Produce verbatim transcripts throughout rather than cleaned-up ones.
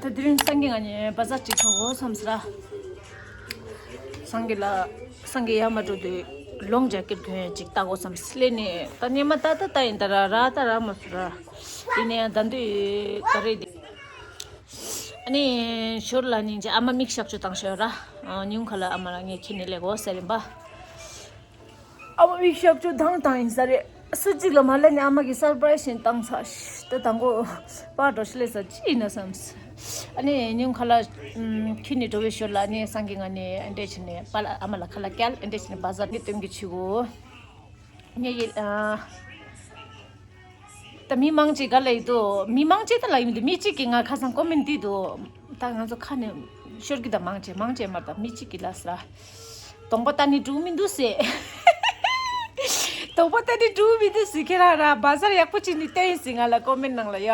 ད་དེ་རིང་སང་གི་ང་གཉིས་བ་ཟ་ཅིག་འགྲོ་དགོས་བསམ་སོང་། སང་གི་ལ་སང་གི་ཡར་མར་འགྲོ་དུས་ལོང་ཇེ་ཀེཊ་གྱོན་ཡས་ཅིག་བལྟ་དགོས་བསམ་སོང་། ལས་ནས་ད་ཉི་མ་ད་ད་ད་ཡིན་ད་ར་ར་ད་ར་མ་སོང་ར། ཡིན་ནའི་ད་འདི་ག་རེ་དེ། ཨ་ནི་ཞོར་ལ་སྙིང་རྗེ་ཨ་མ་མིག་ཤག་ཅུ་བཏང་ཤོག་ར། ཉུང་ཁ་ལ་ཨ་མ་ལ་ངས་ཁྱེར་ནས་སླེབས་དགོས་ཟེར་ཡིན་པ། ཨ་མ་མིག་ཤག་ཅུ་བཏང་བཏང་ཡིན་ས་རེད། སུ་གཅིག་ལ་མ་ལབ་ནས་ཨ་མ་གིས་སར་པ་རའི་ཛི་བཞིན་བཏང་ཚར། ད་དང་པོ་པར་འགྲོ་ཤི་ལེ་ས་ཅི་ཡིན་ན་བསམ། ཨ་ནི་ཉུང་ཁ་ལ་ཁྱེར་ནས་འགྲོ་བའི་ཞོར་ལ་ཨ་ནི་སང་གི་ང་ནི་ཨེ་འདྲས་བྱས་ནས་པཱ་ལགས་ཨ་མ་ལ་ཁ་ལག་བསྐྱལ། ཨེ་འདྲས་བྱས་ནས་བ་ཟ་ནི་སྟོན་གི་ཆུ་གོ། ངས་ཡིན། ད་མི་མང་ཆེ་ག་ལ་ཡིན་འདུག་མི་མང་ཆེ་ད་ལ་ཡིན་འདུག་མི་གཅིག་གིས་ང་ཁ་སང་ཀོ་མེན་འདི་འདུག་ད་ང་ཚོ་ཁ་ནས་ཤོར་གི་ད་མང་ཆེ་མང་ཆེ་མར་ད་མི་གཅིག་གིས་ལ་ས། གདོང་པ་ལྟ་ནི་འགྲུག་མི་འདུག་ཟེར། གདོང་པ་ལྟ་ནི་འགྲུག་མི་འདུག་ཟེར། ཁྱེད་རང་ར་བ་ཟ་ཡག་པོ་བྱས་ནས་བསྟན་ཡིན་ཟེར་ང་ལ་ཀོ་མེན་ནང་ལ་ཡ།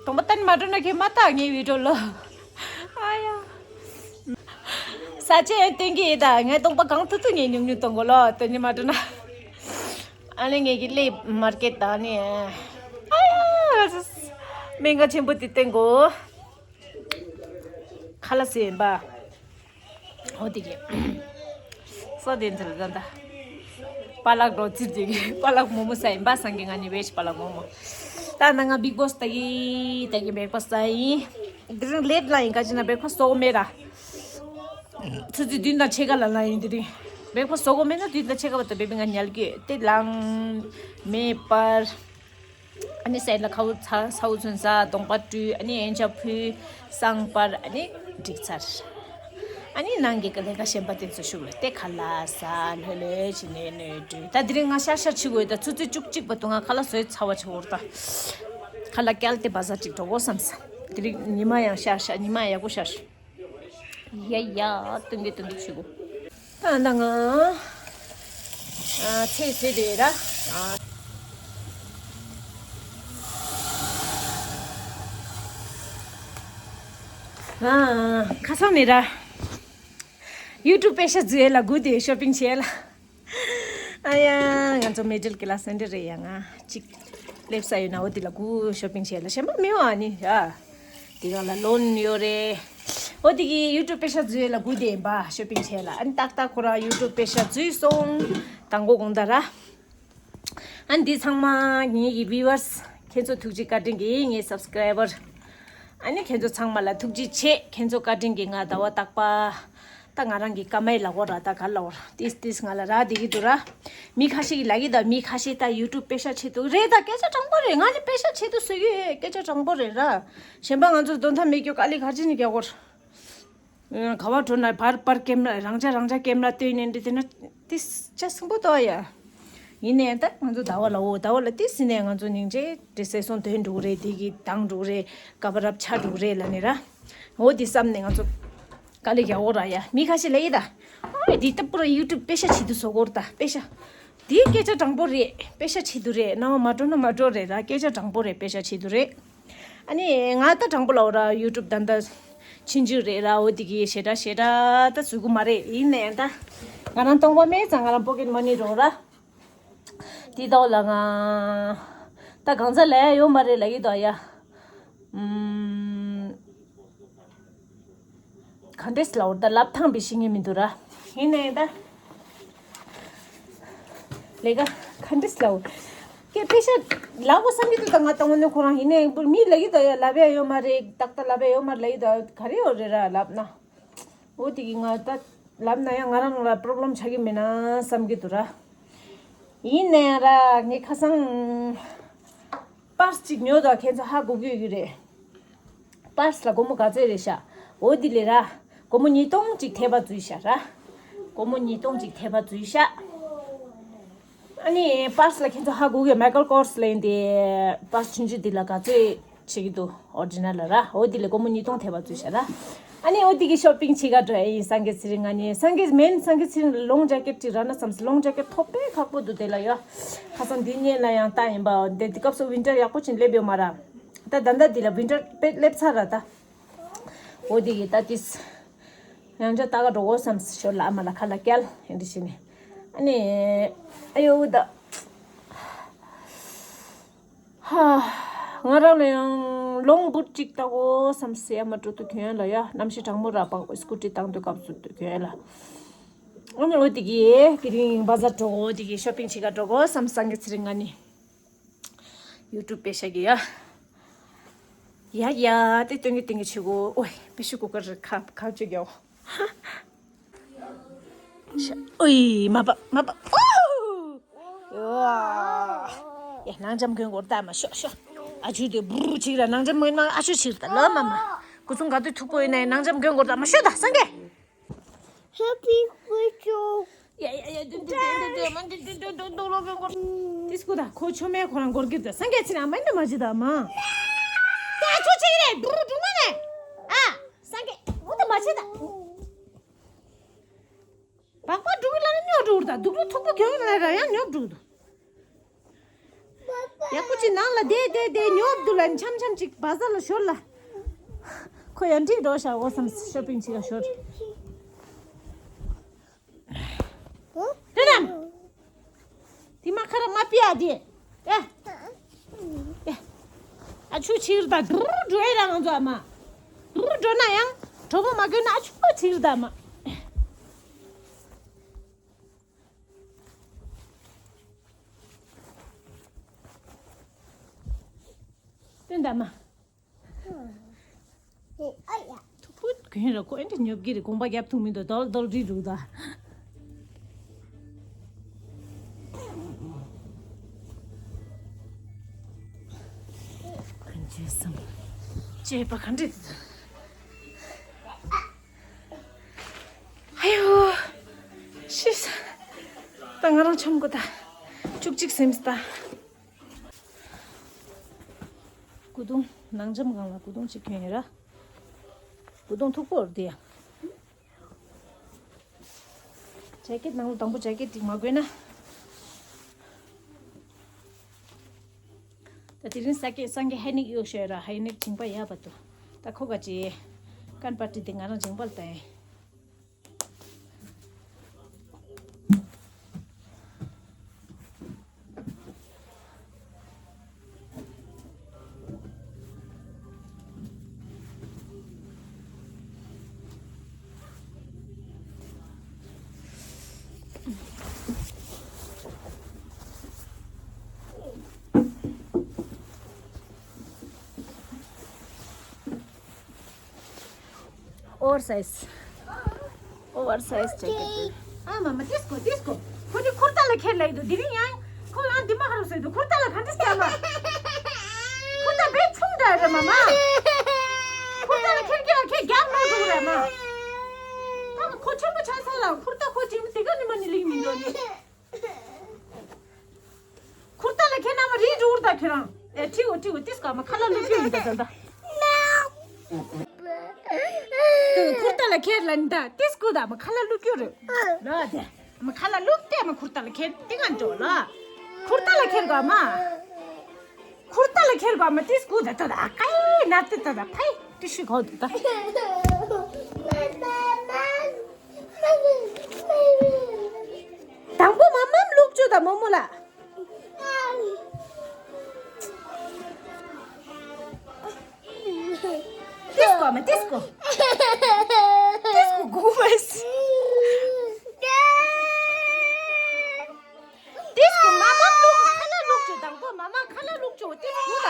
གདོང་པ་བསྟན་མ་འགྲོ་ན་ཁྱེད་མ་ལྟ་ངའི་བི་ཌིའོ་ལ། ཨ་ཡ། ས་ཆ་ཡང་བསྟན་གི་ཡིན་ད། ངའི་གདོང་པ་གང་ཐུབ་ཐུབ་ངས་ཉུང་ཉུང་གཏོང་གོ་ལོ་དེ་ནི་མ་འགྲོ་ན། ཨ་ནི་ངས་ཀྱི་སླེབས་མར་ཀེཊ་དང་ནི། ཨ་ཡ། སྨན་ཁང་ཆེན་པོ་དེ་བསྟན་གོ། ཁ་ལག་ཟས་ཡིན་པ། ཨོ་དེ་གི། སོ་དེ་ཚོ་ལ་ད། པཱ་ལགས་འགྲོ་ཙིར་དེ་གི་པཱ་ལགས་མོག་མོག་ཟ་ཡིན་པ། སང་གི་ང་གཉིས་བེཇ་པཱ་ལགས་མོག་མོག་ད་ནང་ང་བིག་བོས་ད་གི་ད་གི་བེག་ཕ་སི་ཟ་ཡིན། དེ་རིང་ལེཊ་ལ་ཡིན་ག་ཅི་ན་བེག་ཕ་སི་བཟོ་གོ་མེད་ར། ཆུ་ཚོད་བདུན་དང་ཕྱེད་ཀ་ལ་ལ་ཡིན་དེ་རིང་། བེག་ཕ་སི་བཟོ་གོ་མེད་ན་བདུན་དང་ཕྱེད་ཀ་བར་དུ་བེ་བི་ང་ཉལ་གི་དེ་ལངས། མེ་སྤར། ཨ་ནི་སའི་ལ་ཁའུ་ཚ་ཚའུ་ཚུན་ས་གདོང་པ་བཀྲུས། ཨ་ནི་ཡན་ཆད་ཕུལ། སང་པར། ཨ་ནི་འགྲིག་ཚར། ཨ་ནི་ནང་གི་ཀ་ལས་ཀ་གཞན་པ་དེ་ཚོ་ཞུ་བས་ཏེ་ཁ་ལག་ཟ་ལྷོད་ལྷོད་བྱས་ནས་ནོར་འཁྲུལ། ད་དེ་རིང་ང་ཤར་ཤར་བྱེད་དགོས། ད་ཆུ་ཚོད་བཅུ་གཅིག་བར་དུ་ང་ཁ་ལག་བཟོས་ཚར་བ་བྱེད་དགོས་རེད། ད་ཁ་ལག་བསྐྱལ་ཏེ་བ་ཟ་ཅིག་འགྲོ་དགོས་བསམ་ས། དེ་རིང་ཉི་མ་ཡང་ཤར་ཤར། ཉི་མ་ཡག་པོ་ཤར། ཡ་ཡ། སྟོན་གི་སྟོན་གི་བྱེད་དགོས། ད་ད་ང་ཨ་ཚེ་ཟེར་དེ་ར། ཨ་ཁ་སང་ནས་ར། ཡུ་ཊུབ་པེ་ཤ་འཛུལ་ཡས་ལ་སྒུག་དེ་ཤོ་པིང་བྱས་ལ། ཨ་ཡ། ང་ཚོ་མི་ཌལ་ཀི་ལ་སི་འདི་རེད་ཡ། ང་གཅིག་སླེབས་ས་ཡོད་ན་འོ་དེ་ལ་སྒུག་ཤོ་པིང་བྱས་ལ། གཞན་པ་མི་འོང་ཨ་ནི་ཡ། དེ་ག་ལ་ལོན་ཡོད་རེད། འོ་དེ་གི་ཡུ་ཊུབ་པེ་ཤ་འཛུལ་ཡས་ལ་སྒུག་དེ་ཡིན་པ་ཤོ་པིང་བྱས་ལ། ཨ་ནི་ཏག་ཏག་ཁོ་རང་ཡུ་ཊུབ་པེ་ཤ་འཛུལ་སོང་། དང་པོ་དགོང་དག་ར། ཨ་ནི་འདི་ཚང་མ་ངེད་ཀྱི་བིའུ་ཝར་སི། ཁྱེད་ཚོ་ཐུགས་རྗེ་བཀའ་དྲིན་གྱིས་ངའི་སབ་སི་ཀ་རའི་བར། ཨ་ནི་ཁྱེད་ཚོ་ཚང་མ་ལ་ཐུགས་རྗེ་ཆེ། ཁྱེད་ཚོ་བཀའ་དྲིན་གྱིས་ང་ཟླ་བ་རྟག་པ། ད་ང་རང་གི་ཀ་མའི་ལ་འོ་ར་ད་ག་ལ་འོ་ར་ཏིས་ཏིས་ང་ལ་ར་བསྡད་ཀྱི་འདུག་ར། མི་ཁ་ཤས་ཀྱིས་ལབ་ཀྱི་འདུག་མི་ཁ་ཤས་ད་ཡུ་ཊུབ་པེ་ཤ་ཆེད་དུ་རེད། ད་སྐད་ཆ་དྲང་པོ་རེད། ང་ནི་པེ་ཤ་ཆེད་དུ་བཟོ་གི་ཡོད། སྐད་ཆ་དྲང་པོ་རེད་ར། གཞན་པ་ང་ཚོ་དོན་དག་མེད་རྒྱུ་དཀའ་ལས་ག་ཅི་ནས་རྒྱག་དགོས་རེད། ག་བ་འགྲོ་ན་བར་བར་ཀེམ་ར་རང་ཅག་རང་ཅག་ཀེམ་ར་སྟོན་ནས་འདི་དེ་ན་ཏིས་ཆ་སིང་པོ་ཏོ་ཡ། ཡིན་ནའི་ད་ང་ཚོ་ཟླ་བ་ལ་འོ་ཟླ་བ་ལ་ཏིས་ཟིན་ནས་ང་ཚོ་སྙིང་རྗེ་འདྲེ་སེ་སོང་དོན་འགྲུག་རེད། དེ་གི་དང་འགྲུག་རེད། ཀ་བ་རབ་ཆ་འགྲུག་རེད་ལ་ནི་ར། འོ་དེ་བསམ་ནས་ང་ཚོ་དཀའ་ལས་རྒྱག་འོ་ར་ཡ། མི་ཁ་ཤས་ལ་ཡི་ད། ཨ་འདི་ལྟ་བུ་ར་ཡུ་ཊུབ་པེ་ཤ་ཆེད་དུ་བཟོ་དགོས་རེད་ད་པེ་ཤ། དེའི་སྐད་ཆ་དྲང་པོ་རེད། པེ་ཤ་ཆེད་དུ་རེད། ནང་མ་འགྲོ་ན་མ་འགྲོ་རེད་ར། སྐད་ཆ་དྲང་པོ་རེད། པེ་ཤ་ཆེད་དུ་རེད། ཨ་ནི་ང་ད་དྲང་པོ་ལབ་ར་ཡུ་ཊུབ་ད་ད་ཕྱིན་ཆུ་རེད་ར། འོ་དེ་གི་ཞེ་དྲག་ཞེ་དྲག་ད་བཟོ་གི་མ་རེད། ཡིན་ནའི་ད་ང་རང་སྟོང་པ་མེད་ཙང་ང་རང་པོ་ཀེཊ་མ་ནི་རོ་ར། དེ་ལྟ་བུ་ལ་ང་ད་གང་ཟག་ལ་ཡ་ཡོད་མ་རེད་ལ་ཡི་དོ་ཡ། ཨུམ། ག་འདྲས་ལབ་འོ་ད་ལབ་ཐང་བི་ཤེས་ངེས་མི་འདུག་ར། ཡིན་ནའི་ད། ལས་ཀ་ག་འདྲས་ལབ་འོ། ཀྱེ་པེ་ཤ་ལབ་དགོས་བསམ་གྱི་འདུག་ད་ང་ད་དངོས་གནས་ཁོ་རང་ཡིན་ནའི་མི་ལ་ཡི་ད་ཡ་ལབ་ཡ་ཡོད་མ་རེད། ཏག་ཏག་ལབ་ཡ་ཡོད་མ་རེད་ལ་ཡི་ད་ག་རེ་ཡོད་རེད་ར་ལབ་ན། འོ་དེ་གི་ང་ད་ལབ་ན་ཡང་ང་རང་ལ་པོ་རོབ་ལེམ་ཆགས་ཀྱི་མེད་ན་བསམ་གྱི་འདུག་ར། ཡིན་ནའི་ར་ངས་ཁ་སང་པར་སི་གཅིག་ཉོས་ད་ཁྱེད་ཚོ་ཧ་གོ་གི་ཡོད་ཀྱི་རེད། པར་སི་ལ་སྒོར་མོ་ག་ཚོད་རེད་ཤག་འོ་དེ་ལས་ར། སྒོར་མོ་ཉིས་སྟོང་གཅིག་ཐེབས་པ་འཛུལ་ཤག་ར། སྒོར་མོ་ཉིས་སྟོང་གཅིག་ཐེབས་པ་འཛུལ་ཤག་ཨ་ནི་པར་སི་ལ་ཁྱེད་ཚོ་ཧ་གོ་གི་མའི་ཀལ་ཀོར་སི་ལ་ཡིན་ཏེ། པར་སི་ཆུང་ཆུང་འདི་ལ་ག་ཚོད་བྱེད་ཀྱི་འདུག་ཨོ་རི་ཇི་ནལ་ལ་ར། འོ་དེ་ལས་སྒོར་མོ་ཉིས་སྟོང་ཐེབས་པ་འཛུལ་ཤག་ར། ཨ་ནི་འོ་དེ་གི་ཤོ་པིང་བྱེད་ག་འགྲོ་ཡ་ཡིན། སང་གེ་ཚེ་རིང་ང་ནི་སང་གེ་མེན་སང་གེ་ཚེ་རིང་ལ་ལོང་ཇེ་ཀེཊ་ཅིག་རག་ན་བསམ་སོང་། ལོང་ཇེ་ཀེཊ་ཐོབ་པའི་ཁག་པོ་འདུག་དེ་ལ་ཡ། ཁ་སང་འདི་སྔོན་ལ་ཡང་བལྟས་ཡིན་པ། འདི་འདི་སྐབས་སུ་ཝིན་ཊར་ཡག་པོ་ཅིག་སླེབས་ཡོད་མ་ར། ད་ད་ལྟ་འདི་ལ་ཝིན་ཊར་དཔེ་སླེབས་ཚར་ར་ད། འོ་དེ་གི་ད་ཏིས། ཡང་ཅག་ལྟ་ག་འགྲོ་དགོས་བསམ་ཞོར་ལ་ཨ་མ་ལ་ཁ་ལག་བསྐྱལ་ཡིན་འདི་བྱས་ནས། ཨ་ནི། ཨ་ཡོ་ད། ཧ། ང་རང་ལ་ཡང་ ལོང་བུ་གཅིག་ལྟ་གོ་བསམ་སེ་ཡ་མ་འགྲོ་དུ་གྱོན་ལ་ཡ། གནམ་གཤིས་གྲང་མོ་ར་པང་སྐུ་ཊི་བཏང་དུས་སྐབས་སུ་དུ་གྱོན་ལ། ཨོ་ནི་ཨོ་དེ་གི་དེ་རིང་བ་ཛར་འགྲོ་གོ། དེ་གི་ཤོ་པིང་བྱེད་ག་འགྲོ་གོ་བསམ། སངས་རྒྱས་ཚེ་རིང་ང་ནི་ཡུ་ཊུབ་པེ་ཤ་གི་ཡ། ཡ་ཡ་དེ་སྟོན་གི་སྟོན་གི་བྱེད་གོ། ཨོའི་པེ་ཤུ་ཀུ་ཀར་ཁ་ཁ་བཅུག་གི་ཡོ། ཤ་ཨོའི་མ་པ་མ་པ། ཨོ། ཡ་ནང་འཇམ་གྱོན་གོ་ད་མ་ཤོ་ཤོ། ཨ་ཆུ་དེ་བུར་ཅིག་ར་ནང་འཇམ་མོ་ན་ཨ་ཆུ་ཕྱིར་ད་ལོ་མ་མ། ཀུ་ཚུང་ག་དུས་ཐུག་པོ་ཡིན་ན་ནང་འཇམ་གྱོན་གོ་ད་མ་ཤོ་ད་སངས་རྒྱས། Happy Christmas. ཡ་ཡ་ཡ་དུ་དུ་དུ་དུ་དུ་མ་དུ་དུ་དུ་དུ་དུ་ལོ་བེ་གོ། ཏིས་ཀུ་ད་ཁོ་ཆོ་མེ་ཁོ་རང་གོར་གི་ད་སངས་རྒྱས་ཚེ་རིང་མ་ནི་མ་ཅི་ད་མ། ད་ཆོ་ཆེ་རེ་འགྲུ་འགྲུ་མ་ནེ། ཨ་སངས་རྒྱས་འོ་ད་མ་ཅི་ད། བག་པ་འགྲུ་གི་ལ་ནི་ཉོ་འགྲུ་ད་དུག་ལོ་ཐུག་པོ་གྱོན་ལ་ར་ཡང་ཉོ་འགྲུ་ད། ཡག་པོ་ཅིག་ནང་ལ་བསྡད་བསྡད་བསྡད་ཉོབ་འདུག་ལ་འཆམ་འཆམ་ཅིག་བ་ཟ་ལ་ཞོར་ལ། ཁོ་ཡང་འགྲིག་འགྲོ་ཤག་འོ་བསམ་ཤོ་པིང་ཅིག་ལ་ཞོར། དེ་དམ། དེ་མ་ཁ་ར་མ་པི་ཡ་དེ། ཨེ། ཨེ། ཨ་ཆུ་ཕྱིར་ད་འགྲུར་འགྲོ་ཨེ་ར་ང་ཚོ་ཨ་མ། འགྲུར་འགྲོ་ན་ཡང་གྲོགས་པོ་མ་དགོས་ན་ཨ་ཆུ་ཕྱིར་ད་ཨ་མ། སྟོན་ད་མ། ཐུག་པོ་གོན་ར་ཁོ་ཨེ་འདྲ་ཉོབ་ཀྱི་རེད། གོམ་པ་རྒྱབ་ཐུབ་མི་འདུག་རྡོལ་རྡོལ་རི་རུ་ད། གང་བྱས་སམ། བྱས་པ་ག་འདྲ་དེ། ཨ་ཡོ། ཤི་ས། ད་ང་རང་འཆམ་གོ་ད། བཅུ་གཅིག་སེམས་ད། སྐུ་གདུང་ནང་འཇམ་སྒང་ལ་སྐུ་གདུང་གཅིག་གྱོན་ཡོད་ར། སྐུ་གདུང་མཐུག་པོ་རེད་ཡ། ཇེ་ཀེད་ནང་ལ་དང་པོ་ཇེ་ཀེད་ཅིག་མ་གོན་ན། ད་དེ་རིང་ས་སྐྱེས་སངས་རྒྱས་ཧེ་ནིག་གཡོག་ཤོད་ར་ཧེ་ནིག་ཇིང་པ་ཡག་པ་འདུག་ད་ཁོ་ག་ཅི། ཀན་པ་ཏི་དེ་ང་རང་ཇིང་པ་ལ་ད་ཡིན། ཨོ་ཝར་སའིཛ། ཨོ་ཝར་སའིཛ་ཇེ་ཀེད་དེ། ཨ་མ་མ་ཏིས་ཀོ་ཏིས་ཀོ། ཁོ་ནི་ཁུར་ཏ་ལ་ཁྱེར་ལ་ཡི་དུ་དེ་རིང་ཡང་ཁོ་ཡང་འདི་མ་ཧ་རུ་སོ་ཡི་དུ་ཁུར་ཏ་ལ་ག་འདྲ་སྐྱ་མ། ཁུར་ཏ་བེད་ཆུང་འདྲ་རེད་མ་མ། ཁུར་ཏ་ལ་ཁྱེར་གྱི་ལ་ཁྱེར་རྒྱབ་མ་འགྲོ་རེད་མ། ཨ་མ་ཁོ་ཆེན་པོ་ཆགས་ས་ལ་ཁུར་ཏ་ཁོ་ཅིག་དེ་ག་ནི་མ་ནི་ལིག་མི་འགྲོ་ནི། ཁུར་ཏ་ལ་ཁྱེར་ན་མ་རིག་འགྲོ་ད་ཁྱེད་རང་། ཨེ་ཁྲིག་འོ་ཁྲིག་འོ་ཏིས་ཀ་མ་ཁ་ལ་ལུག་རྒྱུ་ཡིན་ད་ད་ད། ཁུར་ཏ་ལ་ཁྱེར་ལ་ནི་ད་ཏིས་ཀུ་ད་མ་ཁ་ལ་ལུག་རྒྱུ་རེད། ལ་དེ་མ་ཁ་ལ་ལུག་དེ་མ་ཁུར་ཏ་ལ་ཁྱེར་ཏི་ང་འགྲོ་ལ། ཁུར་ཏ་ལ་ཁྱེར་ག་མ། ཁུར་ཏ་ལ་ཁྱེར་ག་མ་ཏིས་ཀུ་ད་ད་ད་ཨ་ཀའི་ན་ཏི་ད་ད་ཕའི་ཏི་ཤི་གོ་ད་ད། དང་པོ་མ་མམ་ལུག་ཅོ་ད་མོ་མོ་ལ། ཏིས་ཀོ་མ་ཏིས་ཀོ། ཏིས་ཀོ་གོ་མ་སི། ཏིས་ཀོ་མ་མམ་ལུག་ཁ་ལ་ལུག་ཅོ་དང་པོ་མ་མ་ཁ་ལ་ལུག་ཅོ་ཏིས་ཀོ་ད།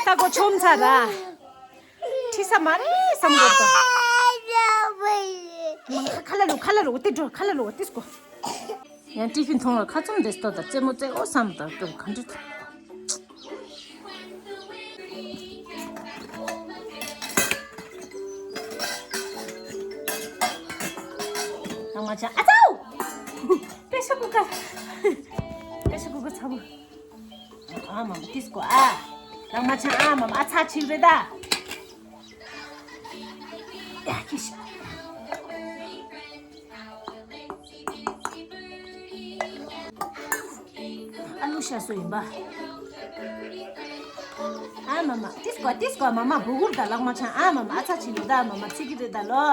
ད་གོ་ཆོམ་ཚ་ར། ཁྲི་ས་མ་རེད་བསམ་གོ་ད། ཁ་ལ་ལུ་ཁ་ལ་ལུ་ཏི་འགྲོ་ཁ་ལ་ལུ་ཏིས་ཀོ། ཡང་ཏི་ཕིན་ཐོང་ལ་ཁ་ཚོམ་དེ་ལྟ་ད་རྩེད་མོ་རྩེ་འོ་བསམ་ད་ཀོ་ག་འདྲ། ཨ་མ་ཅག་ཨ་ཚའོ། པེ་ཤ་ཀུ་ཀར། པེ་ཤ་ཀུ་ཀར་ཚ་བོ། ཨ་མ་མ་ཏིས་ཀོ་ཨ། ཨ་མ་ཅག་ཨ་མ་མ་ཨ་ཚ་ཆིག་རེད་ད། ཡ་ཁྱི་ཤ། ཨ་ལུ་ཤ་སོ་ཡིན་པ། ཨ་མ་མ་ཏིས་ཀོ་ཏིས་ཀོ་མ་མ་བུ་གུར་ད་ལག་མ་ཆང་ཨ་མ་མ་ཨ་ཚ་ཆི་ལུ་ད་མ་མ་ཚི་གི་རེད་ད་ལོ།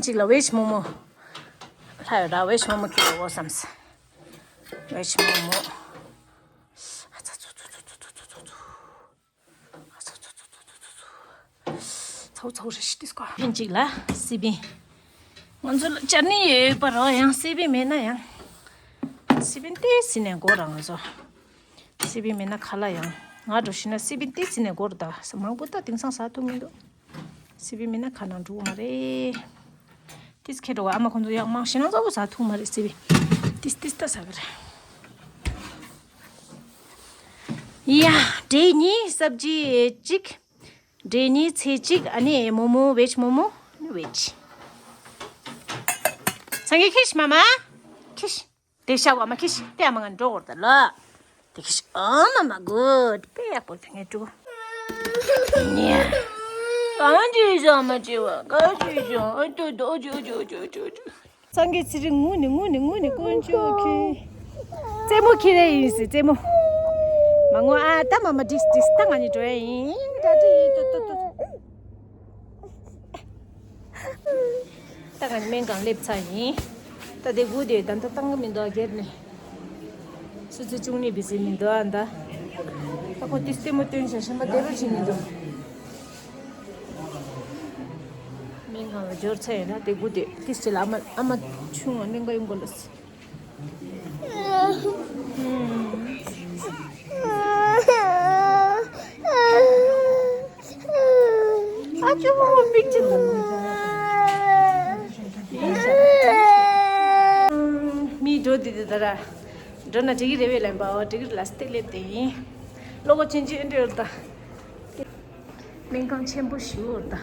གཅིག་ལ་ཝེཇ་མོག་མོག་ལྷ་ཡོད་ར། ཝེཇ་མོག་མོག་ཁྱེར་འོ་བསམས། ཝེཇ་མོག་མོག་ཨ་ཚ་ཚ་ཚ་ཚ་ཚ་ཚ་ཚ། ཚའོ་ཚའོ་རེ་ཤི་ཏིས་ཀོ། ཕིན་གཅིག་ལ་སི་པིན། ང་ཚོ་ལ་ཅར་ནི་ཡོད་པ་རོ། ཡང་སི་པིན་མེད་ན་ཡང་། སི་པིན་ཏིས་ཟིན་ནས་འགོར་ར་ང་ཚོ། སི་པིན་མེད་ན་ཁ་ལ་ཡང་། ང་འགྲོ་ཤི་ན་སི་པིན་ཏིས་ཟིན་ནས་འགོར་ད། མང་པོ་ད་དེང་སང་ཟ་ཐུབ་མི་འདུག་སི་པིན་མེད་ན་ཁ་ནང་འགྲོ་མ་རེད། ཏིས་ཁེ་འགྲོ་བ་ཨ་མ་ཁོང་ཚོ་ཡག་མང་ཤི་ན་གཙོ་བོ་ཟ་ཐུབ་མ་རེད་སི་པིན། ཏིས་ཏིས་ད་ཟ་གི་རེད། ཡ། འབྲས་གཉིས་སབ་ཇི་གཅིག་འབྲས་གཉིས་ཚལ་གཅིག་ཨ་ནི་མོག་མོག་ཝེཇ་མོག་མོག་ནི་ཝེཇ། སངས་རྒྱས་ཁྱི་ཤི་མ་མ། ཁྱི་ཤི། དེ་ཤ་བ་མ་ཁྱི་ཤི། དེ་ཨ་མ་ང་འགྲོ་འོར་ད་ལ། དེ་ཁྱི་ཤི་ཨ་མ་མ་གུད། དཔེ་ཡག་པོ་དེ་ངས་འགྲོ། ཉེ། གང་ཅི་ཤ་མ་ཅི་བ་གང་ཅི་ཤ་ཨ་ཏོ་ཏོ་ཨོ་ཅོ་ཨོ་ཅོ། སངས་རྒྱས་ཚེ་རིང་ངུ་ནི་ངུ་ནི་ངུ་ནི་དཀོན་མཆོག་གི། རྩེད་མོ་ཁྱེར་རེ་ཡིན་སི་རྩེད་མོ། མ་ངུ་ཨ་ད་མ་མ་དྲིས་དྲིས་ད་ང་ནི་འགྲོ་ཡ་ཡིན། ད་དྲི་ཡིན་ཏོ་ཏོ་ཏོ། ད་ང་ནི་སྨན་ཁང་སླེབས་ཚར་ཡིན། ད་དེ་སྒུག་དེ་ད་ད་བཏང་གི་མི་འདུག་སྒེར་ནས། སུ་ཚོད་བཅུ་གཉིས་བི་ཟི་མི་འདུག་ཨ་ད། ད་ཁོ་དེ་རྩེད་མོ་སྟོན་བྱ་ཞིམ་པ་བདེ་རུ་ཕྱིན་མི་འདུག་སྨན་ཁང་ལ་འབྱོར་ཚར་ཡོད་ན་དེ་སྒུག་དེ་ཏིས་ཅི་ལ་ཨ་མ་ཨ་མ་ཆུང་བ་གླིང་ག་ཡོང་གོ་ལ་སི། ཨ་ཅོ་མིག་ཅི་ལ། མི་འགྲོ་དེ་དེ་ད་ར། འགྲོ་ན་འགྲིག་གི་རེད་བས་ལན་པའོ། འགྲིག་གི་རེད་ལ་སྟེ་སླེབས་དེ་ཡིན། ལོ་གོ་ཆེན་ཆེན་འདྲི་ཡོད་ད། སྨན་ཁང་ཆེན་པོ་ཞིག་འོར་ད།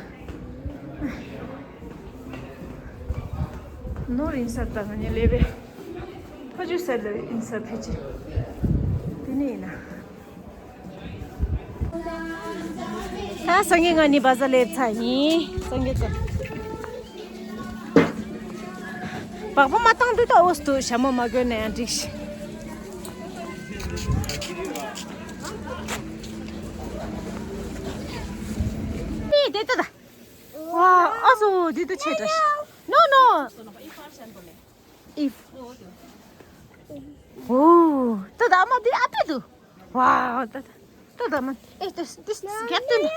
ནོར་ཡིན་ས་ད་ང་ཉལ་ལེ་བས། ཕ་ཇུ་ས་ལ་ཡིན་ས་ཕལ་ཆེར། དེ་ནས་ཡིན་ན། ད་སངས་རྒྱས་ང་ནི་བ་ཟ་ལེབ་ཚ་ཡིན་སངས་རྒྱས་ད། བག་པ་མ་བཏང་དུས་ད་འོ་སྟུ་ཞྭ་མོ་མ་གོན་ན་ཡང་འགྲིག་ཤི། ཨེ་དེ་ལྟ་ད། ཝ་ཨ་སོ་དེ་ལྟ་ཆེ་དྲ་ཤི། No, no. If. ཨོ། ད་ད་མ་དེ་ཨ་ཏི་དུ། ཝ་ད་ད་ད་མ་ཨེ་དེ་དེ་རྒྱབ་དུ་ན།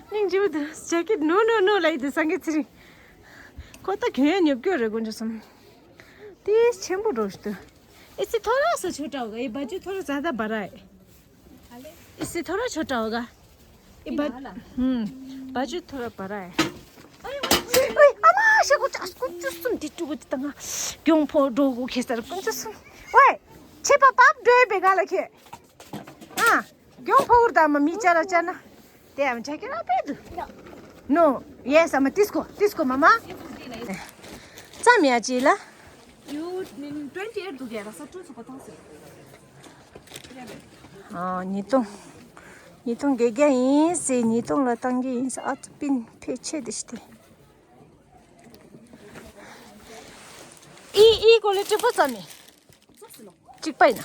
སྙིང་རྗེ་པོ་དུ་jacket. No, no, no. ལ་ཡི་དུ་སངས་རྒྱས་ཚེ་རིང་། ཁོ་ད་གྱོན་ཉོབ་སྐྱོ་རེད་དཀོན་མཆོག་གསུམ། དེ་ཆེན་པོ་འགྲོ་ཤི་དུ། ཨེ་ཙི་ཐོ་ར་ས་ཆོ་ཏྲ་བ་ག་ཨེ་བ་ཅུ་ཐོ་ར་ཛ་ད་བ་ར་ཨེ། ཨེ་ཙི་ཐོ་ར་ཆོ་ཏྲ་བ་ག་ཨེ་བ། ཧུམ། བ་ཅུ་ཐོ་ར་བ་ར་ཨེ། ཨེ་ཨ་མ་ཤ་ཀུ་ཅ་ཀུ་ཅུ་གསུམ་དེ་ཀྲུ་གུ་དེ་ད་ང་གྱོང་ཕོ་འགྲོ་གུ་ཁེ་སར་ཀུ་ཅུ་གསུམ། ཝེ། ཆེ་པ་པབ་འགྲོ་ཡི་བེ་ག་ལ་ཁེ། ཨ། གྱོང་ཕོ་བུར་དང་མ་མི་ཅ་ལ་ཅ་ན། དེ་ཡང་ཆ་ཁྱེར་ཨ་པེ་དུ། No. Yes, I'm a disco. Disco, mama. ཙམ་ཡ་ཅི་ལ། You twenty eight དུ་ག་ར་ས་ཏུ་སུ་པ་ཏང་སི། ཨ་ཉིས་སྟོང་། ཉིས་སྟོང་བརྒྱད་བརྒྱ་ཡིན་སི་ཉིས་སྟོང་ལ་བཏང་གི་ཡིན་སི་ཨ་ཏུ་པིན་ཕེ་ཆེ་དི་ཤི་ཏི། ཨི་ཨི་ཀོ་ལི་ཊི་པོ་ཙམ་ཡིན། གཅིག་པ་ཡིན་ན།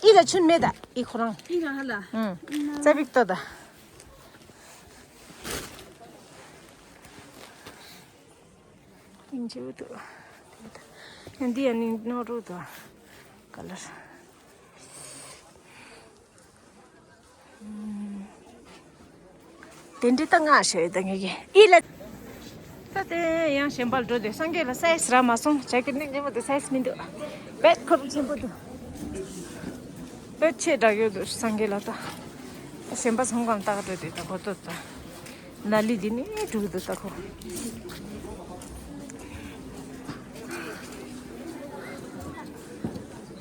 ཨི་ལ་ཆུན་མེད་ད་ཨི་ཁོ་རང་། ཨི་རང་ཧ་ལ། ཨུམ། ཙ་པིག་ཏོ་ད། ཨིན་ཇི་བུ་དུ། ཡང་འདི་ཡང་ནི་ནོ་རུ་དུ། ཀ་ལར། དེ་འདྲི་ད་ང་ཤོད་ད་ངེད་ཀྱི་ཨི་ལ། ད་དེ་ཡང་གཞན་པར་འགྲོ་དེ་སངས་རྒྱས་ལ་སའི་ཛི་རག་མ་སོང་། ཇེ་ཀེ་ཊི་ནི་ཉེ་མོ་དེ་སའི་ཛི་མི་འདུག་བེད་ཁོ་རུ་ཆེན་པོ་འདུག་བེད་ཆེ་དྲག་ཡོད་འདུག་སངས་རྒྱས་ལ་ད། གཞན་པ་ཚོང་ཁང་ལྟ་ག་འགྲོ་དེ་ད་ཁོ་ཏོ་ད། ལ་ལི་དེ་ནི་འགྲུག་འདུག་ད་ཁོ།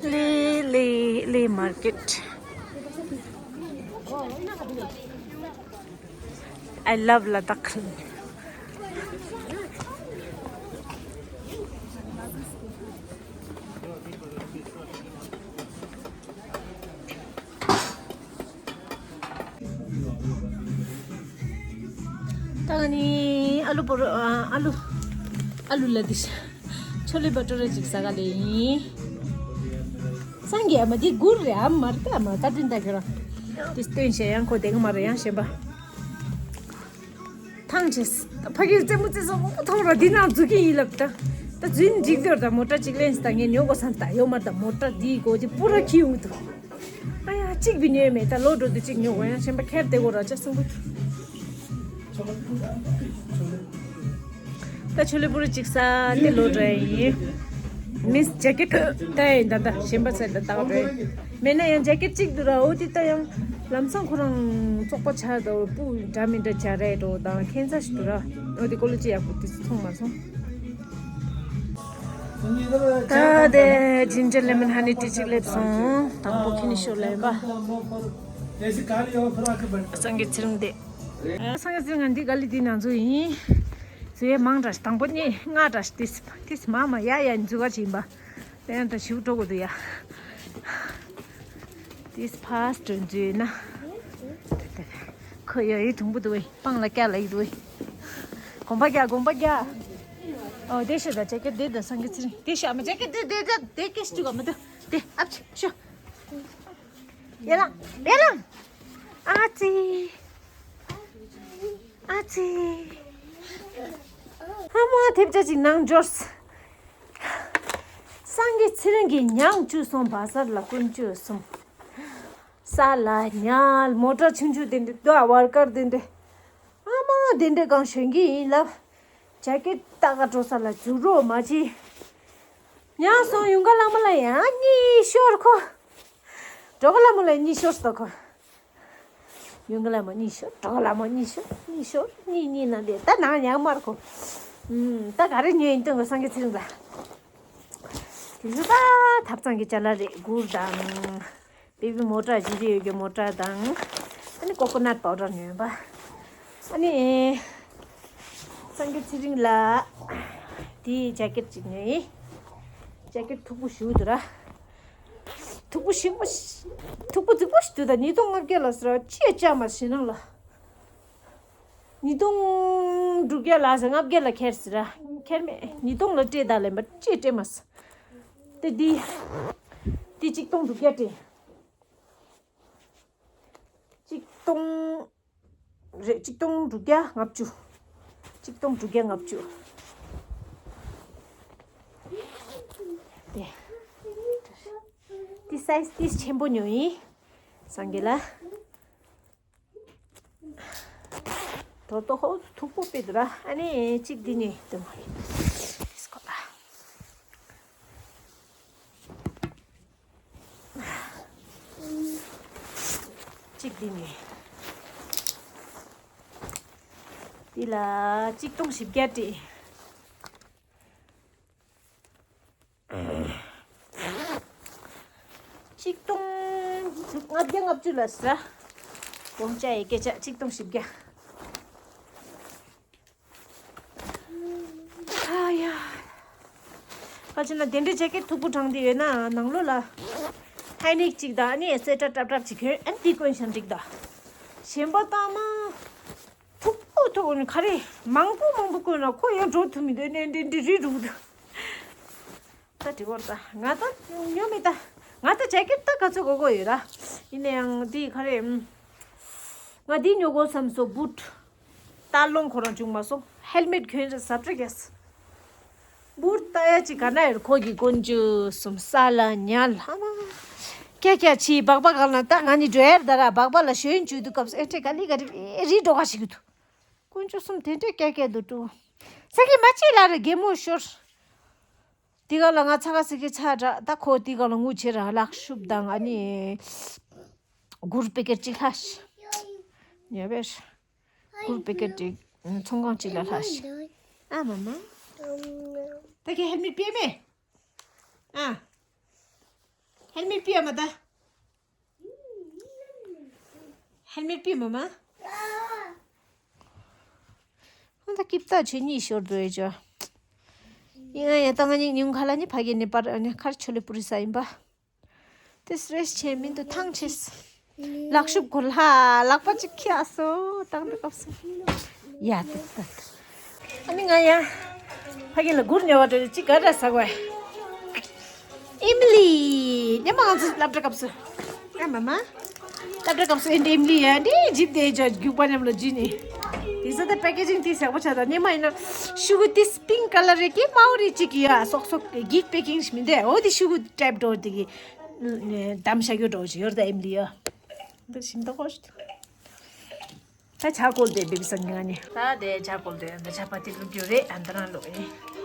Lily, Lily Market. I love Ladakh. ད་ནི་ཨ་ལུ་པོ་རོ་ཨ་ལུ་ཨ་ལུ་ལ་དི་ཆོ་ལེ་བ་ཏོ་རེ་ཅིག་ཟ་ག་ལེ་ཡིན། སངས་རྒྱས་ཨ་མ་དེ་གུར་རེ་ཨ་མར་ད་མ་ད་དྲིན་ད་གི་ར་དེ་སྟོན་བྱས་ཡང་ཁོ་དེ་ག་མ་རེ་ཡང་གཞན་པ། ཨང་ཆེས། ཕ་གིར་རྩེད་མོ་རྩེ་སོང་མཐོང་ར་འདི་ནང་འཛུལ་གྱི་ཡིན་ལབ་ད། ད་འཛུལ་འགྲིག་དོར་ད་མོ་ཊ་གཅིག་ལེན་ད་ངས་ཉོ་དགོས་བསམ་ད་ཡོད་མ་ད་མོ་ཊ་འདིའི་སྒོ་འདི་པུ་ར་ཁྱི་འུ་འདུག་ཨ་ཡ་གཅིག་བི་ཉོས་མེད་ད་ལོ་འགྲོ་དུས་གཅིག་ཉོ་དགོས་ཡང་ཆེན་པ་ཁྱེར་དེ་གོ་ར་ཅག་གསུང་གི། ད་ཆོ་ལེ་པུ་ར་གཅིག་ས་དེ་ལོ་འགྲོ་ཡིན། མིས་ཇེ་ཀེ་ཊི་ད་ཡིན་ད་ད་གཞན་པ་ཚད་ད་ད་འགྲོ་ཡིན། མེད་ན་ཡང་ཇེ་ཀེ་ཊི་གཅིག་འདུག་ར་འོ་དེ་ད་ཡང་ལམ་སང་ཁོ་རང་བཙོག་པ་ཆགས་འདུག་སྤུ་འདྲ་མི་འདྲ་བྱ་རེད་འགྲོ་དང་ཁྱད་མཚར་ཞིག་འདུག་ར། འོ་དེ་ཀོ་ལི་ཅི་ཡག་པོ་དེ་ཚོ་མཐོང་མ་སོང་། ད་དེ་ཇིན་ཇར་ལེ་མོན་ཧ་ནི་ཊི་གཅིག་སླེབས་སོང་། དང་པོ་ཁྱི་ནི་ཤོར་ལེན་པ། སངས་རྒྱས་ཚེ་རིང་དེ། སངས་རྒྱས་ཚེ་རིང་ང་འདི་ག་ལི་འདི་ནང་འཛུལ་ཡིན། ཟེ་མང་འདྲ་ཞིག་དང་པོ་ནི་ལྔ་འདྲ་ཞིག་ཏིས་ཏིས་མ་མ་ཡ་ཡ་འཛུལ་བ་ཞིག་ཡིན་པ། ཡང་ད་ཞིབ་འགྲོ་དགོས་འདུག་ཡ། ཏིས་ཕ་སི་ཊི་འཛུལ་ན། ཁོ་ཡ་ཡི་དུང་པོ་འདུག་བས་སྤང་ལ་སྐྱ་ལ་ཡི་འདུག་བས། གོམ་པ་རྒྱག་གོམ་པ་རྒྱག་ཨོ་དེ་ཤ་ད་ཇེ་ཀེ་ཊི་དེ་ད་སངས་རྒྱས་ཚེ་རིང་དེ་ཤ་མ་ཇེ་ཀེ་ཊི་དེ་དེ་དེ་དེ་ཀེ་ཤ་ཅུ་ག་མ་དུ་དེ་ཨབ་ཆི་ཤོ། ཡ་ལ་ཡ་ལ། ཨ་ཙི། ཨ་ཙི། ཧ་མ་ཐེབས་ཆ་ཅིག་ནང་འབྱོར། སངས་རྒྱས་ཚེ་རིང་གི་ཉང་བཅུ་སོང་བ་སར་ལ་ཀུན་སྤྱོད་གསུམ། ས་ལ་ཉལ་མོ་ཊ་ཆུང་ཆུང་དེ་འདྲ་ད་བར་ཀར་དེ་འདྲ། ཨ་མ་དེ་འདྲ་གང་ཞོན་གི་ཡིན་ལབ། ཇེ་ཀེ་ཊི་ལྟ་ག་འགྲོ་ས་ལ་འཛུགས་རོགས་མ་བྱེད། ཉལ་སོང་ཡུང་ག་བླ་མ་ལ་ཡང་གཉིད་ཤོར་ཁོ། གྲོ་ག་བླ་མ་ལ་གཉིད་ཤོར་སོ་ཁོ། ཡུང་ག་བླ་མ་གཉིད་ཤོར་གྲོ་ག་བླ་མ་གཉིད་ཤོར་གཉིད་ཤོར་གཉིད་གཉིད་ན་དེ་ད་ནང་ཡང་མར་ཁོ། ད་ག་རེ་ཉོས་ཡིན་སྟོན་གོ་སངས་རྒྱས་ཚེ་རིང་ལ། དེ་ཚོ་ད་ཐབ་ཚང་གི་ཅ་ལག་རེད་གུར་དང་། བེ་བི་མོ་ཊ་བཞི་རེ་ཡོད་ཀྱི་མོ་ཊ་དང་། ཨ་ནི་ཀོ་ཀོ་ནཊ་པའུ་ཌར་ཉོས་པ། ཨ་ནི། སངས་རྒྱས་ཚེ་རིང་ལ། དེའི་ཇེ་ཀེ་ཊི་ཅིག་ཉོས། ཇེ་ཀེ་ཊི་མཐུག་པོ་ཞིག་འདུག་ར། མཐུག་པོ་ཞིག་པོ། མཐུག་པོ་རྫིག་པོ་ཞིག་འདུག་ད་ཉིས་སྟོང་ལྔ་བརྒྱ་ལ་ཟེར་བ་ཅི་ཡ་ཅག་མ་ཞེ་ནང་ལ། ཉིས་སྟོང་དྲུག་བརྒྱ་ལ་ཟེར་ལྔ་བརྒྱ་ལ་ཁྱེར་ཟེར་ར། ཁྱེར་མེད་ཉིས་སྟོང་ལ་སྤྲད་ད་ལེན་པ་ཅི་སྤྲད་མ་ཟེར། དེ་འདི། འདི་གཅིག་སྟོང་དྲུག་བརྒྱ་སྤྲད། གཅིག་སྟོང་། རེད་གཅིག་སྟོང་དྲུག་བརྒྱ་ལྔ་བཅུ། གཅིག་སྟོང་དྲུག་བརྒྱ་ལྔ་བཅུ། དེ། དེ་སའི་ཛི་དེ་ཆེན་པོ་ཉོ་ཡིན། སངས་རྒྱས་ལ། དོ་དོ་ཧོ་མཐུག་པོ་དཔེ་འདུག་ར་ཨ་ནི་གཅིག་འདི་ཉོས་དེ་མ་རེད། གཅིག་འདི་ནི། འདི་ལ་གཅིག་སྟོང་བཞི་བརྒྱ་སྤྲད། གཅིག་སྟོང་ལྔ་བརྒྱ་ལྔ་བཅུ་ལ་ཟ། དགོང་ཅག་ཡི་སྐད་ཆ་གཅིག་སྟོང་བཞི་བརྒྱ། ཨ་ཡ། ཁ་ཅིག་ན་དེ་འདྲའི་ཇེ་ཀེ་ཊི་མཐུག་པོ་དྲངས་ཏེ་ཡོད་ན་ནང་ལོགས་ལ་ཧའི་ནེག་ཅིག་དང་ཨ་ནི་སེ་ཊར་ཏྲབ་ཏྲབ་ཅིག་གྱོན་ཨ་ནི་དེ་གོན་ཤ་འགྲིག་ད། གཞན་པ་ལྟ་མ། མཐུག་པོ་མཐུག་ནི་ག་རེ་མང་པོ་མང་པོ་གོན་ན་ཁོ་ཡང་འགྲོ་ཐུབ་མི་འདུག་ནས་འདི་འདི་རི་རུ་འདུག་ད་དྲི་བར་ད་ང་ད་ཉོ་མི་ད་ང་ད་ཇེ་ཀེ་ཊི་ད་ག་ཚོད་གོ་གོ་ཡོད་ར། ཡིན་ན་ཡང་འདི་ག་རེ་ང་འདི་ཉོ་དགོས་བསམ་སོ་བུ་ཊི། ད་ལོང་ཁོ་རང་བྱུང་མ་སོང་ཧེལ་མེཊ་གྱོན་རེ་ཟབ་རེ་གས། བུ་ཊི་ལྟ་ཡ་ཅིག་ག་ན་ཡོད་ཁོ་གི་དཀོན་མཆོག་གསུམ་ས་ལ་ཉལ་ལྷ་མ། ཀྱ་ཀྱ་ཆི་སྦག་སྦག་གང་ལ་ད་ང་ནི་འགྲོ་ཡར་ད་ར་སྦག་སྦག་ལ་ཞོན་བཅུག་དུས་སྐབས་སུ་ཨེ་ཁྲེ་ག་ལི་ག་རི་རི་འགྲོ་ག་ཞིག་གི་དུ། དཀོན་མཆོག་གསུམ་དེ་འདྲས་ཀྱ་ཀྱ་དུ་འགྲོ། ས་གི་མ་ཅི་ལ་རེ་གེ་མོ་ཤོར། དེ་ག་ལ་ང་ཚ་ག་ས་གི་ཚ་དྲ་ད་ཁོ་དེ་ག་ལ་ངུ་ཆེ་ར་ལག་ཤུབ་དང་ཨ་ནི། གུར་པེ་ཀེ་ཊི་གཅིག་ལྷ་ཤི། ཉེ་བེར། གུར་པེ་ཀེ་ཊི་གཅིག་ཚོང་ཁང་གཅིག་ལ་ལྷ་ཤི། ཨ་མ་མ། ད་གི་ཧེལ་མེཊ་པེ་མེ། ཨ། ཧེལ་མེཊ་པེ་ཨ་མ་ད། ཧེལ་མེཊ་པེ་མ་མ། ཧོན་ད་ཀིབ་ཏ་ཆེ་གཉིས་ཤོར་འདུག་ཨེ་ཅོ། ཡིན་ང་ཡང་ད་ང་གཉིས་ཉུང་ཁ་ལ་ནི་ཕ་གི་ནི་པར་ཨ་ནི་ཁར་ཆོ་ལེ་པུ་རི་ས་ཡིན་པ། དེ་སི་རེས་ཆེ་མིན་དུ་ཐང་ཆེས། ལག་ཤུབས་གོ་ལ་ལག་པ་གཅིག་ཁྱེར་སོ་དང་དུ་སྐབས་སུ། ཡ་དེ་ད། ཨ་ནི་ང་ཡ། ཕ་གི་ལ་གུར་ཉོ་བ་འགྲོ་གཅིག་ག་འདྲ་ཟ་གོ་ཨེ། ཨིམ་ལི། ཉི་མ་ང་ཚོ་སློབ་གྲྭ་སྐབས་སུ། ཨ་མ་མ། སློབ་གྲྭ་སྐབས་སུ་ཨེ་འདྲ་ཨིམ་ལི་ཡ་འདི་འཇིབ་དེ་ཇ་རྒྱུག་པ་མཉམ་ལ་འཇུས་ནི། དེ་ས་ད་པེ་ཀེ་ཇིང་དེ་ཟེག་པོ་ཆགས་ད་ནི་མ་ཡིན་ན་ཤུ་གུ་དེ་པིང་ཀ་ལར་རེ་གི་དམར་པོ་རེ་གཅིག་ཡོད་ཨ། སོག་སོག་གི་པེ་ཀིང་ཞིག་མི་འདུག་འོ་དེ་ཤུ་གུ་ཊེབ་འགྲོ་དེ་གི་བསྡམ་བཞག་རྒྱུ་འགྲོ་ཞིག་ཡོད་ད་ཨེམ་ལི་ཡ། འདི་ཞིམ་ད་ཧོ་ཤི། ད་ཇ་བསྐོལ་དེ་བེ་བི་སང་ཉིན་ནི། ད་དེ་ཇ་བསྐོལ་དེ་འདི་ཇ་པ་ཏི་བླུག་རྒྱུ་རེད་ཨ། འདི་རང་བླུག་ཨེ།